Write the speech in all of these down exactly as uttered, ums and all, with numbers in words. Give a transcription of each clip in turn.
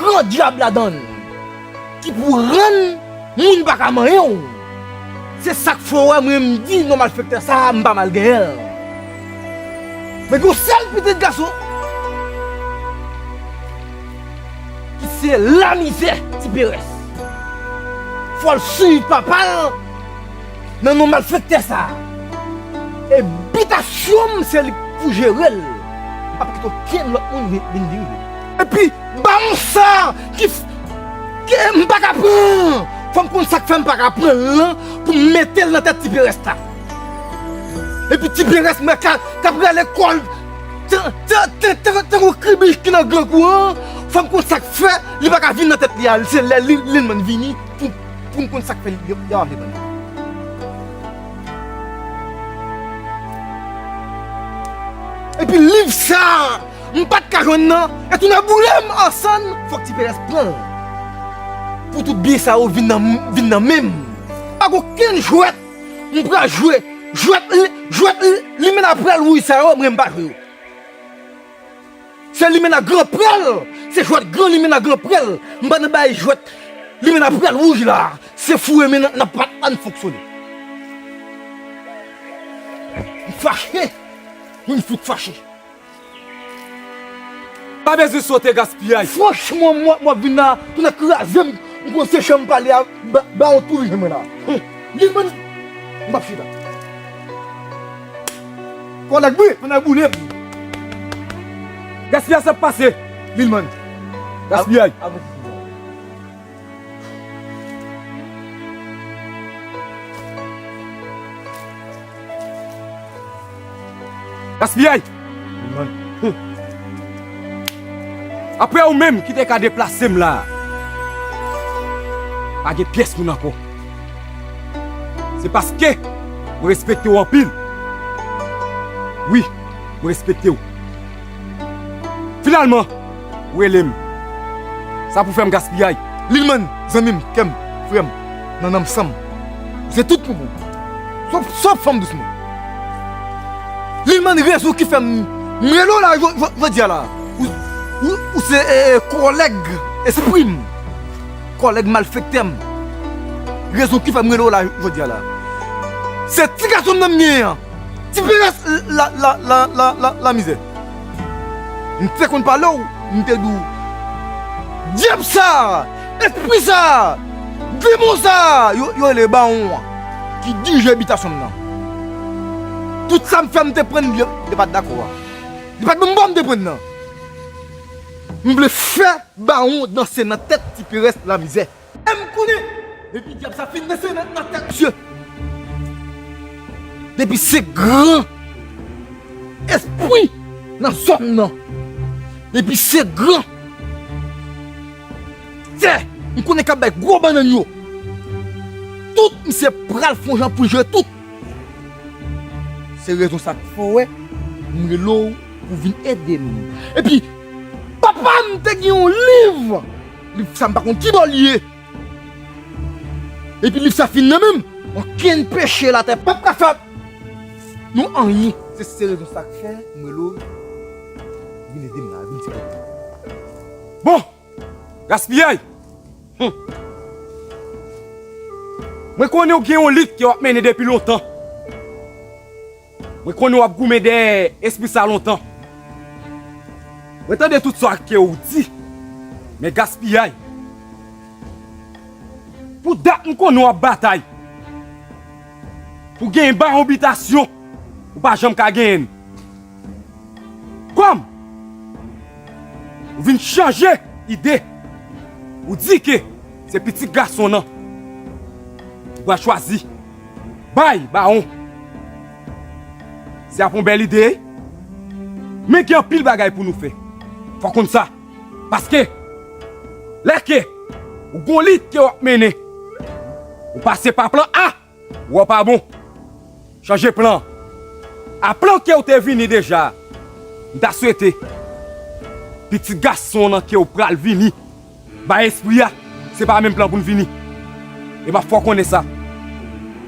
Gran dyab ladan l, ki pou rann moun pa ka manyen w. Se sa k fè w wè mwen m di non malfektè sa a, m pa mal genyen l. Men gen yon sèl pitit gason ki se Lamizè Ti Perès. Fò l swiv papa l nan non malfektè sa a. E bitasyon m se li k pou jere l. M p ap kite okenn lòt moun vin, vin dirije l. Epi bawon sa a ki, ki m pa ka pran. Fò m konn sa k fè m pa ka pran l lan pou m mete l nan tèt Ti Perès la. Epi Ti Perès m wè ka, k ap rale kò l tankou kribich ki nan gran kou an. Fò m konn sa k fè li pa ka vin nan tèt li a. Se lè Lil, Lilman vini pou, pou m konn sa k fè li, li, li ap depann. Epi liv sa a, m pa t ka jwenn nan, e tounen boule m ansanm, fòk Ti Perès pran l. Pou tout byen sa yo vin nan, vin nan men m. Pa gen okenn jwèt m pral jwe. Jwèt, jwèt limena pral wouj sa yo, mwen m pa jwe yo. Se limena gran prèl, se jwèt gran limena gran prèl. M pa nan bay jwèt limena pral wouj la. Se foure men nan, nan pat la n fonksyone. M fache. Wi, m fout fache. Pa bezwen sote gaspiyay. Franchman, mwen, mwen vin la, tounen kraze m, m konn se chan m pale a, ba, ba yon tou vin mwen la. Hum. Lilman, m p ap chita. Kòlèg, wi, tounen boule m. Gaspiyay sa ap pase, Lilman. Gaspiyay. Gaspiyay! Apre ou menm ki te ka deplase m la a, pa gen pyès moun ankò. Se paske mwen respekte w anpil. Wi, mwen respekte w. Finalman, ou rele m. Sa pou fè m gaspiyay. Lilman, zanmi m, kè m, frè m, nan nanm san m. Ou se tout pou mwen. Sòf, sòf fanm dous mwen. Lilman, rezon ki fè m, m rele w la, jodi a la. Ou, ou, ou se, e, e, kòlèg espri m. Kòlèg malfektè m. Rezon ki fè m rele w la, jodi a la. Se ti gason m nan m genyen an. Ti Perès la, la, la, la, la, Lamizè. M te konn pale w, m te di w, dyab sa, espri sa, demon sa, yo, yo rele bawon an, ki dirije bitasyon m nan. Tout sa m fè, m te pran li, li pa t dakò a. Li pa t ban m bon, m te pran nan. M vle fè bawon danse nan tèt Ti Perès Lamizè. E m konnen, depi dyab sa fin danse nan, nan tèt misye, depi se gran espri nan zòn nan, depi se gran tè, m konnen k ap bay gwo bannann yo, tout misye pral fè yon jan pou l jere tout. Se rezon sa k fè w wè m rele w pou vin ede m. Epi, papa m te gen yon liv. Liv sa m pa konn ki bò l ye. Epi liv sa fin nan men m. Okenn peche latè p ap ka fè nou anyen. Se, se rezon sa k fè m rele w. Vin ede m la, vin sipòte m. Bon! Gaspiyay! Hum. Mwen konnen w gen yon lit ke w ap mennen depi lontan. Mwen konnen w ap goumen dèyè espri sa lontan. Mwen tande tout sa ke w di, men gaspiyay. Pou dat m konnen w ap batay. Pou genyen bawon bitasyon, ou pa janm ka genyen l. Kòm ou vin chanje ide, ou di ke se pitit gason nan ou pral chwazi bay bawon. Se ap yon bèl ide, wi. Men gen anpil bagay pou nou fè. Fò w konn sa. Paske, lè ke ou gon lit ke w ap mennen, ou pase pa plan A, ou wè pa bon. Chanje plan. A plan ke w te vini deja, m ta swete pitit gason nan ke w pral vini bay espri a, se pa menm plan pou n vini. E m ap fè w konnen sa.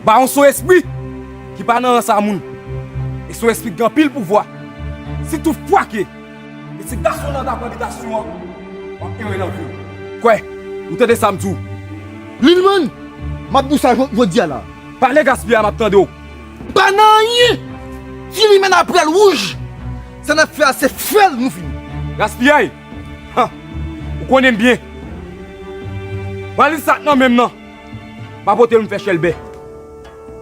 Bawon se yon espri ki pa nan rans a moun. E se yon espri ki gen anpil pouvwa. Si tout fwa ke pitit gason nan ta pran bitasyon an, w ap ere nan vi w. Kwè, ou tande sa m di w? Lilman, m ap di w sa jodi a la. Pale, Gaspiyay, m ap tande w. Pa nan anyen! Ti Limena pral wouj! Sa n ap fè a se fè l nou fini. Gaspiyay! Ha! Ou konnen m byen. Valiz sa k nan men m nan, m a pote l m fè Chèlbè.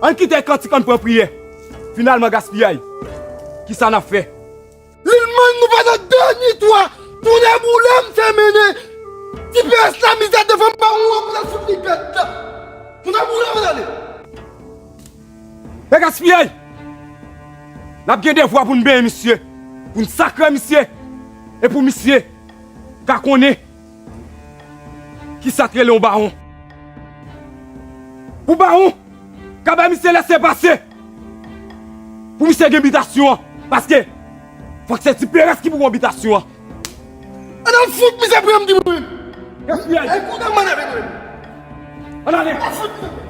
Ann kite kantik, ann pran priyè. Finalman, Gaspiyay, kisa n ap fè? Lilman, nou pa nan dènye twa. Tounen boule m se mennen. Ti peyès la mizè devan m pa yon wòb la sou li gad la. Tounen boule m ale. Men Gaspiyay! N ap gen devwa pou n benyen misye, pou n sakre misye, e pou misye ka konnen kisa k rele yon bawon. Pou bawon ka bay misye lèsepase, pou misye gen bitasyon an, paske fòk se Ti Peyès ki pou gen bitasyon an. Ann al fout misye pran m di mwen. Gaspiyay. Ay, kout an mannèv mwen. Ann ale. Ann al fout misye.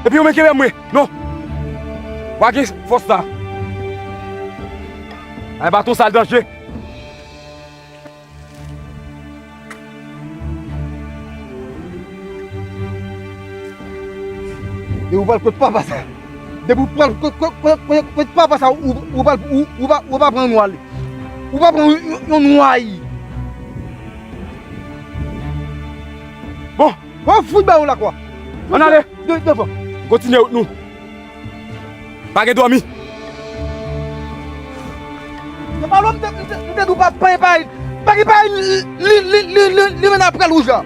Epi ou menm kenbe mwen, non. Wa gen fòs la. Ay, baton sa l danje. Depi ou pral kot papa sa. Depi ou pral kot, kot, kot, kot, kot papa sa, ou, ou pral, ou, ou pa, ou pa pran nwa li. Ou pa pran yon, yon, yon nwa li. Bon, bon, fout ba ou lakwa. Ann ale. De, devan. Kontinye wout nou. Pa gen dòmi. Se pa lò m te, m te, m te di w pa, pa gen pay, pa gen pay li, li, li, li, li, li menm apre l wouj la.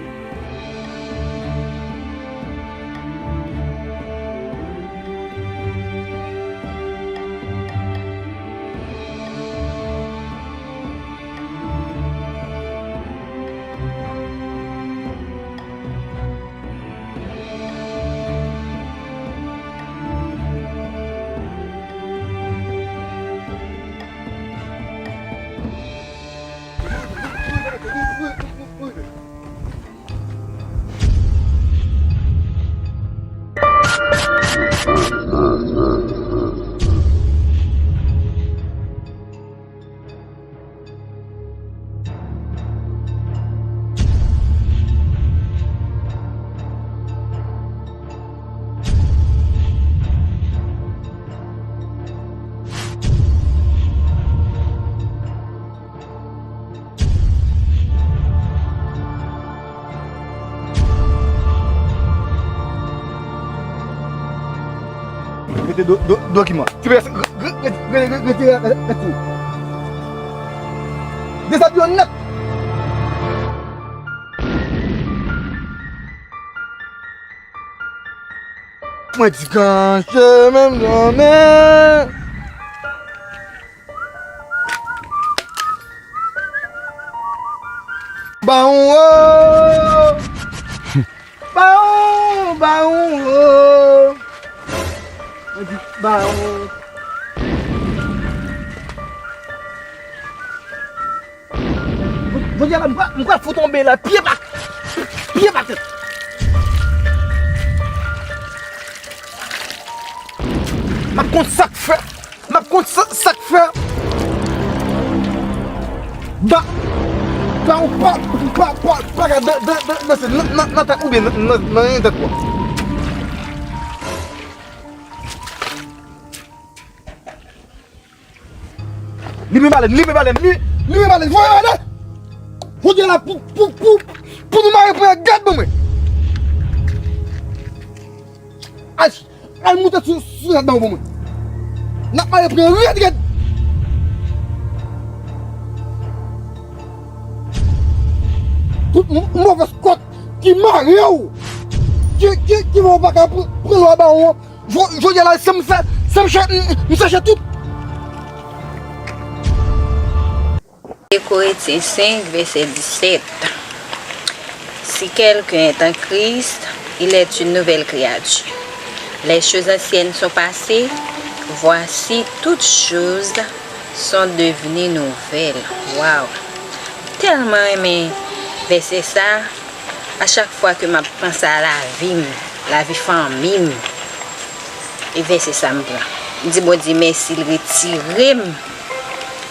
Mete do, do, dokiman. Ti peyès, re, re, re, re, re, re, re, re, re, re, re. Dezabile nèt. Mwen di ganche menm zanmen. Bawon o! Bawon, bawon o! Mwen di bawon. Jodi a la, m pral, m pral fout tonbe la, pye pa, pye pa tèt. M ap konn sa k fè. M ap konn sa, sa k fè. Da, da ou pa, pa, pa, pa ka dan, dan, dan, danse nan, nan, nan tèt oubyen nan, nan, nan tèt ou. Limen balèn, limen balèn, li, limen balèn, voye ale! Jodi a la, pou, pou, pou, pou nou mare pran gad ban mwen. Al, al moute sou, sou tèt ban mwen. N ap mare pran rèd, rèd. Tout mo-, movèz kòt ki mare w, ki, ki, ki fè w pa ka pran, pran lwa bawon an. Jodi a la, se m fè, se m chè, m, m chèche tout. Korinthien cinq, verset dix-sept. Si quelqu'un est en Christ, il est une nouvelle créature. Les choses anciennes sont passées, voici toutes choses sont devenues nouvelles. Wow! Tèlman renmen vèsè sa. A chak fwa ke m ap panse a lavi m, lavi fanmi m, e vèsè sa m pran. M di Bondye mèsi, l retire m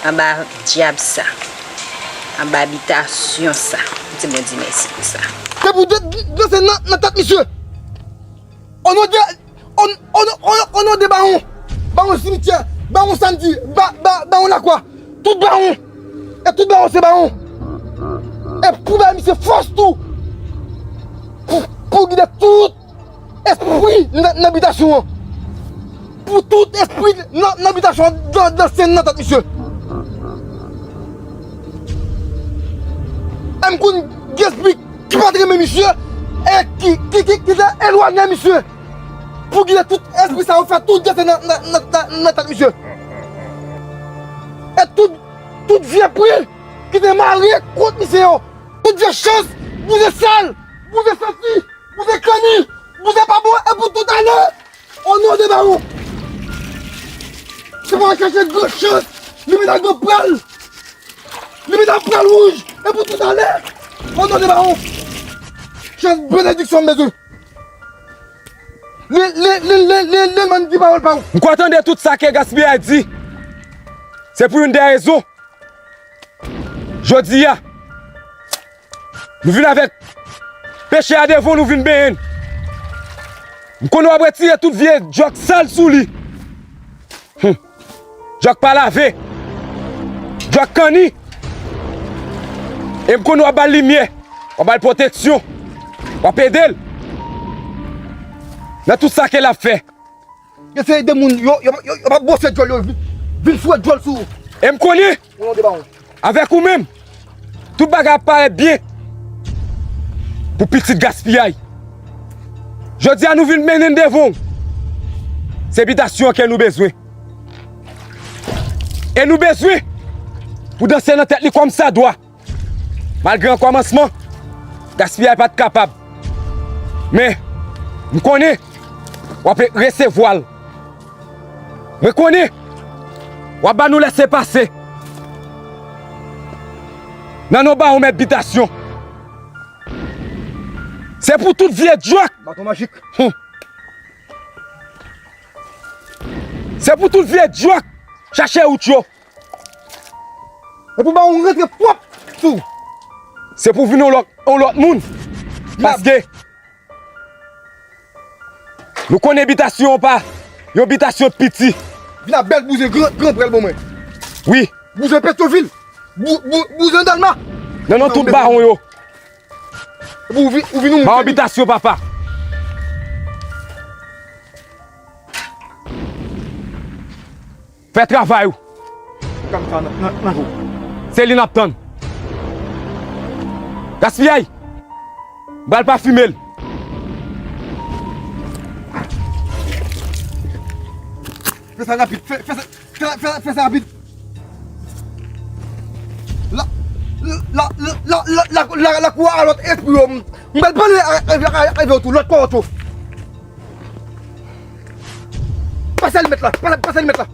anba dyab sa, anba bitasyon sa. M di Bondye mèsi pou sa. Se pou de, de, de, se nan, nan tèt misye. O non de, o, o, o, o non de bawon. Bawon simityè, bawon samdi, ba, ba, bawon lakwa. Tout bawon. E tout bawon se bawon. E pou bay misye fòs tou. Pou, pou gide tout espri nan, nan bitasyon an. Pou tout espri nan, nan bitasyon an dan, danse nan tèt misye. E m konn gen espri ki pa t renmen misye e ki, ki, ki, ki te elwanye misye. Pou gide tout espri sa yo fè tout danse nan, nan, nan, nan, nan tèt misye. E tout, tout vye pri ki te mare kont misye yo. Tout vye chans, bouzen sal, bouzen santi, bouzen kanni, bouzen pa bon, e pou tout ale, o non de bawon. Se pa chèche gran chans, li vin ak gran pral, li vin ak pral wouj, e pou tout ale, o non de bawon. Chans benediksyon m bezwen. Li, li, li, li, li, li, man di pawòl pa ou. M kwè tande tout sa ke Gaspiyay di. Se pou youn de rezon. Jodi a, nou vin avèk peche a devan w, nou vin benyen l. M konnen w ap retire tout vye djòk sal sou li. Hum. Djòk pa lave. Djòk kanni. E m konnen w ap ba l limyè. W ap ba l pwoteksyon. W ap ede l nan tout sa ke l ap fè. Gen seri de moun, yo, yo, yo, yo p ap bwose djòl yo, vin, vin foure djòl sou ou. E m konnen, o non de bawon, avèk ou menm, tout bagay ap parèt byen pou pitit Gaspiyay. Jodi a, nou vin mennen n devan w. Se bitasyon an ke nou bezwen. E nou bezwen pou danse nan tèt li kòmsadwa. Malgre an kòmansman, Gaspiyay pa t kapab. Men, m konnen w ap resevwa l. Mwen konnen w ap ba nou lèsepase. Nan non bawon mèt bitasyon. Se pou tout vye djòk. Baton majik. Hum. Se pou tout vye djòk chache wout yo. E pou bawon rantre pwòp sou. Se pou vin yon lòt, yon lòt moun. Paske nou konnen bitasyon an pa yon bitasyon piti. Vin ak bèl bouzen gran, gran pral ban mwen. Wi. Bouzen Petyonvil. Bou, bou, bouzen Dèlma. Non, non, tout bawon yo. Ou vin, ou vin yon bawon bitasyon, papa. Fè travay ou. Gad sa nan, nan, nan jou. Se li n ap tann. Gaspiyay. M pral pafime l. Fè sa rapid. Fè, fè sa, fè, fè, fè sa rapid. La, la, la, lakou a lòt espri yo. M, m pral pale a, a, a, avè w tou, lòt kò w tou. Pase alimèt la, pa, pase alimèt la.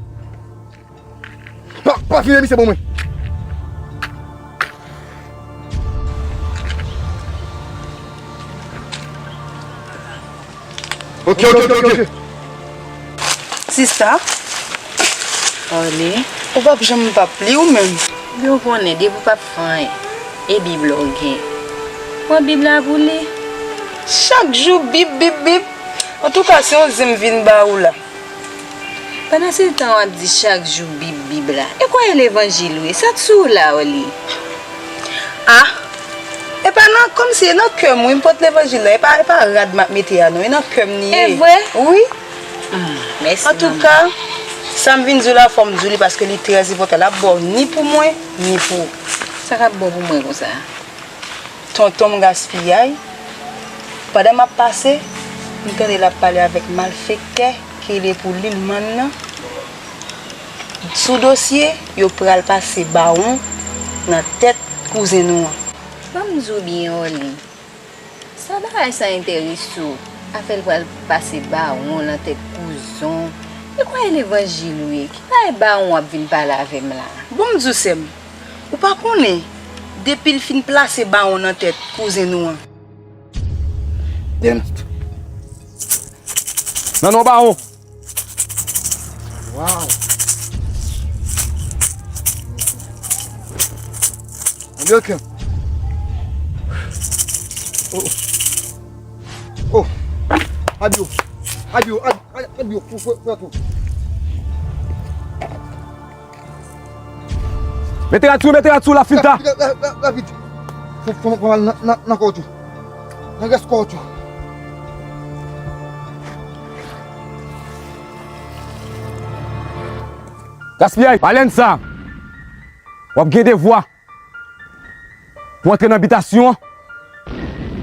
Pa, pafime misye ban mwen. Ok, ok, ok, ok. Sista, Orly, ou p ap janm p ap li ou menm. Ebyen, ou konnen, depi w p ap fè anyen, e Bib la w gen. Pran Bib la pou li. Chak jou, Bib, Bib, Bib. Antouka, se yon zen m vin ba ou la. Pandan se tan w ap di chak jou Bib, Bib la, e kwayè levanjil ou ye, sa k sou ou la, Orly? Ah, e pa nan, kòmsi e nan kè m, wi, m pot levanjil la, e pa, e pa rad m ap mete a, non, e nan kè m li ye. E vre? Wi. Hmm, mèsi, manman. Antouka, sa m vin di w la, fò m di w li, paske li trè enpòtan, l ap bon ni pou mwen, ni pou ou. Sa k ap bon pou mwen konsa? Tonton m gaspiyay. Pandan m ap pase, m tande l ap pale avèk malfektè ki rele pou Lilmann nan sou dosye yo pral pase bawon nan tèt kouzen nou an. Ban m di w byen, Orly. Sa bagay sa enterese w? Afè l pral pase bawon nan tèt kouzen w. E kwayè levanjil ou ye? Ki bagay bawon w ap vin pale avè m la? Bon, m di w, sè m, ou pa konnen, depi l fin plase bawon nan tèt kouzen nou an. Nan non bawon. Wow. American. Oh. Oh. Adio. Adio. Adio. Adio. Pou, pou, pou, pou. Mete rad sou, mete rad sou, l ap fin ta. Rapid, rapid, rapid. Fò, fò, fò al nan, nan, nan kawotchou. Nan rès kawotchou. Gaspiyay, pa lenn sa. W ap gen devwa pou antre nan bitasyon an,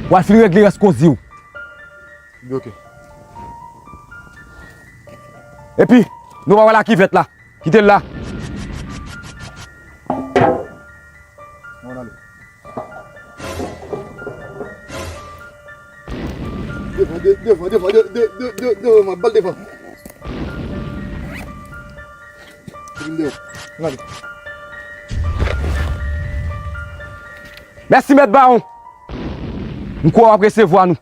pou al fin regle rès koze w. Ok. Epi, nou pa wè lakivèt la. Kite l la. Ann ale. Devan, de-, devan, devan, de-, de-, de-, de-, devan, m ap ba l devan. Vin deyò. Ann ale. Mèsi, mèt bawon. M kwè w ap resevwa nou.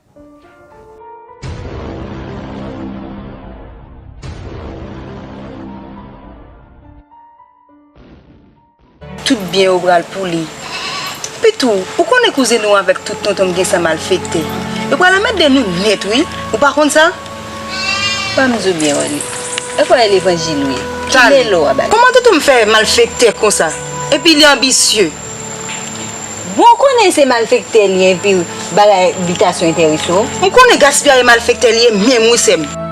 Tout byen yo pral pou li. Epi tou, ou konnen kouzen nou avèk tout tonton m gen sa malfektè. Yo pral anmède nou nèt, wi. Ou pa konn sa? Ban m di w byen, Orly. E kwayè levanjil ou ye? Ki melo w ap bay? Kòman tonton m fè malfektè konsa? Epi li anbisye. Bon, ou konnen se malfektè li ye, epi bagay bitasyon enterese w? M konnen gaspiyay malfektè li ye, menm wi, sè m.